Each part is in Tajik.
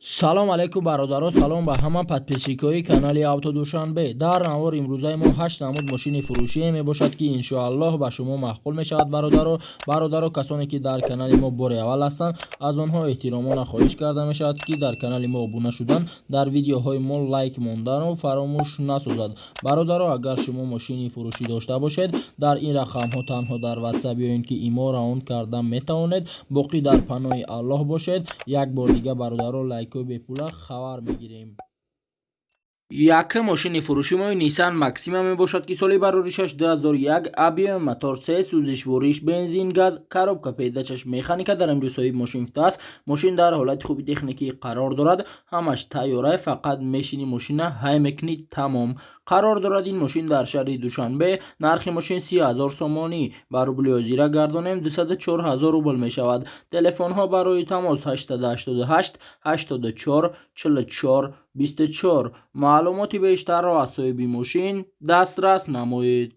Салом алейкум, бародаро, салом ба ҳама подписчикои канали Авто Душанбе. Дар навор имрӯзаи мо ҳашт намуд мошини фурӯшие мебошад, ки иншоаллоҳ ба шумо маъқул мешавад, бародаро. Бародаро, касоне ки дар канали мо бори аввал ҳастанд, аз онҳо эҳтиромона хоҳиш карда мешавад, ки дар канали мо обуна шудан, дар видеоҳои мо лайк монданро фаромӯш насозад. Бародаро, агар шумо мошини фурӯшӣ дошта бошед, дар ин рақамҳо танҳо дар Ватсап ё ин ки имо равон карда метавонед. Боқӣ дар паноҳи Аллоҳ бошед. Як бор дига, бародаро, лайкҳои бепула хабар мегирем. Якум мошини фурӯши мо Nissan Maxima мебошад, ки соли бароришаш 2001, объём мотор 3, сӯзишвориш бензин газ, коробка передачаш механика. Дар инҷо соҳиб мошин аст. Мошин дар ҳолати хуби техникӣ қарор дорад, ҳамаш тайёрай, фақат мешини, мошина ҳай мекунӣ, тамом. Қарор дорад ин мошин дар шаҳри Душанбе. Нархи мошин 30 000 сомонӣ, ба рубли ҳозира гардонем, 204 ҳазор рубл мешавад. Телефонҳо барои тамос 888 84 44 24. Маълумоти бештарро аз соҳиби мошин дастрас намоед.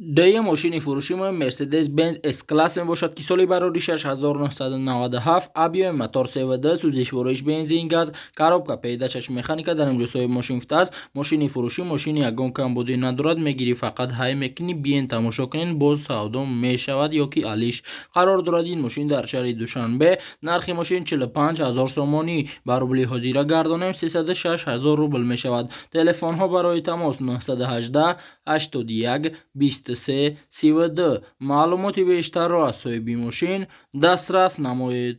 Дуюм мошини фурӯши мо Mercedes-Benz S-Class мебошад, ки соли бароришаш 1997, объём мотор 3,2, сӯзишвориш бензин газ, коробка передачаш механика. Дар инҷо соҳиби мошин аст. Мошини фурӯшӣ, мошини ягон камбудӣ надорад, мегирӣ, фақат ҳай мекунӣ. Биен, тамошо кунед, боз савдо мешавад ё ки алиш. Қарор дорад ин мошин дар шаҳри Душанбе. Нархи мошин 45 ҳазор сомонӣ, ба рубли ҳозира гардонем, 306 ҳазор рубл мешавад. Телефонҳо барои тамос 918 81 23 32. Маълумоти бештарро аз соҳиби мошин дастрас намоед.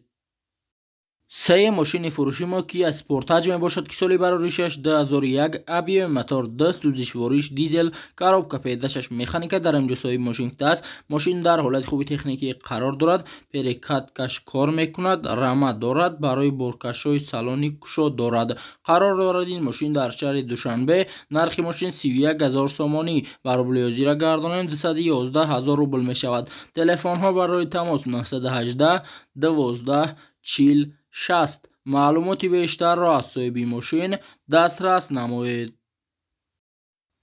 Сеюм мошини фурӯши мо Kia Sportage мебошад, ки соли бароришаш 2001, объём мотор 2, сӯзишвориш дизел, коробка передачаш механика. Дар инҷо соҳиби мошин аст. Мошин дар ҳолати хуби техникӣ қарор дорад, перекаткаш кор мекунад, рама дорад, барои боркашҳои салони кушод дорад. Қарор дорад ин мошин дар шаҳри Душанбе. Нархи мошин 31 ҳазор сомонӣ, ба рубли ҳозира гардонем, 211 ҳазор рубл мешавад. Телефонҳо барои тамос 918 12 40 60. Маълумоти бештарро аз соҳиби мошин дастрас намоед.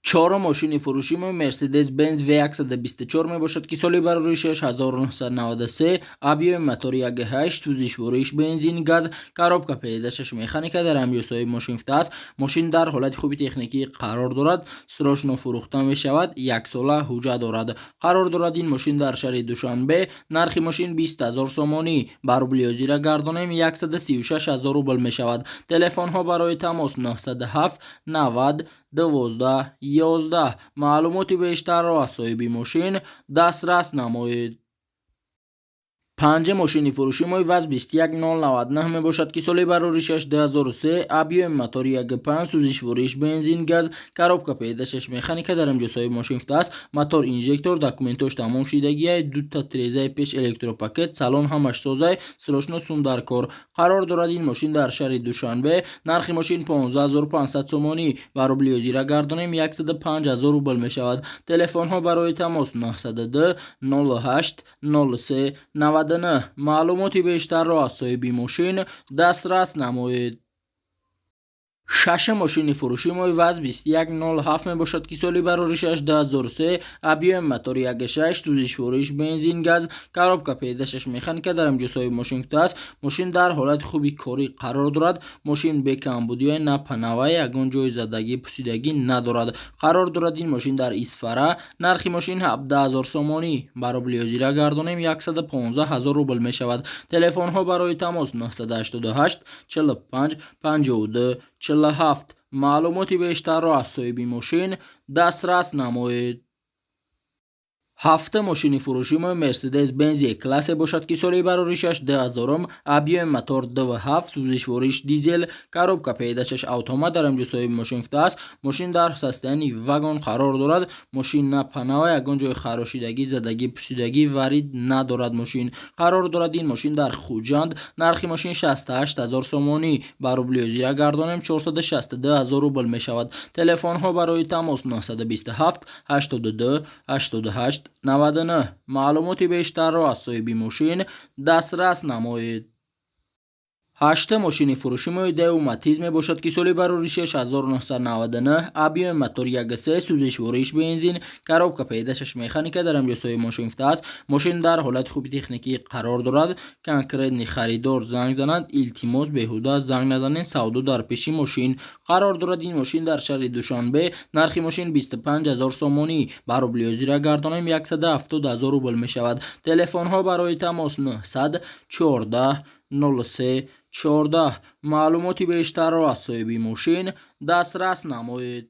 Чорум мошини фурӯши мо Mercedes-Benz V124 мебошад, ки соли бароришаш 1993, объём мотори 1.8, сӯзишвориш бензин газ, коробка передачаш механика. Дар ҳамҷо соҳиби мошин аст. Мошин дар ҳолати хуби техникӣ қарор дорад, срочно фурӯхта мешавад, яксола ҳуҷҷат дорад. Қарор дорад ин мошин дар шаҳри Душанбе. Нархи мошин 20 ҳазор сомонӣ, ба рубли ҳозира гардонем, 136 ҳазор рубл мешавад. Телефонҳо барои тамос 907 90 12 11. Маълумоти бештарро аз соҳиби мошин дастрас намоед. Панҷум мошини фурӯши мо ВАЗ 21099 мебошад, ки соли бароришаш 2003, объём мотори 1.5, сӯзишвориш бензин газ, коробка передачаш механика. Дар инҷо соҳиби мошин аст. Мотор инжектор, документош тамом шидагиай, дута трезаи пеш электропакет, салон ҳамаш созай, срочно сум дар кор. Қарор дорад ин мошин дар шаҳри Душанбе. Нархи мошин 15 500 сомонӣ, ба рубли ҳозира гардонем, 105 ҳазор рубл мешавад. Телефонҳо барои тамос 902 08 03 99. Маълумоти бештарро аз соҳиби мошин дастрас намоед. Шашум мошини фурӯши мо ВАЗ 2107 мебошад, ки соли бароришаш 2003, объём мотори 1.6, сӯзишвориш бензин газ, коробка передачаш механика. Дар инҷо соҳиби мошин аст. Мошин дар ҳолати хуби корӣ қарор дорад. Мошин бекамбудиҳои на панавай, ягон ҷои задагӣ, пусидагӣ надорад. Қарор дорад ин мошин дар Исфара. Нархи мошин 17 000 сомонӣ, ба рубли ҳозира гардонем, 115 ҳазор рубл мешавад. Телефонҳо барои тамос 988 45 52 47. Маълумоти бештарро аз соҳиби мошин дастрас намоед. Ҳафтум мошини фурӯши мо Mercedes-Benz E-классе бошад, ки соли бароришаш 2000, объём мотор 2.7, сӯзишвориш дизел, коробка передачаш автомат. Дар инҷо соҳиби мошин аст. Мошин дар состоянии вагон қарор дорад. Мошин на панава, ягон ҷои харошидагӣ, задагӣ, пусидагӣ варид надорад. Мошин қарор дорад ин мошин дар Хуҷанд. Нархи мошин 68 ҳазор сомонӣ, ба рубли ҳозира гардонем, 462 ҳазор рубл мешавад. Телефонҳо барои тамос 927 82 88 99. Маълумоти бештарро аз соҳиби мошин дастрас намоед. Ҳаштум мошини фурӯши мо Дэу Матиз мебошад, ки соли бароришаш 1999, объёми мотор 1,3, сӯзишвориш бензин, коробка передачаш механика. Дар ҳамҷо соҳиби мошин гуфтааст, мошин дар ҳолати хуби техникӣ қарор дорад, конкретный харидор занг занад. Илтимос, беҳуда занг назанед, савдо дар пеши мошин қарор дорад. Ин мошин дар шаҳри Душанбе, нархи мошин 25 000 сомонӣ, ба рубли ҳозира гардонем, 170 000 рубл мешавад. Телефонҳо барои тамос 914 03 14. Маълумоти бештарро аз соҳиби мошин дастрас намоед.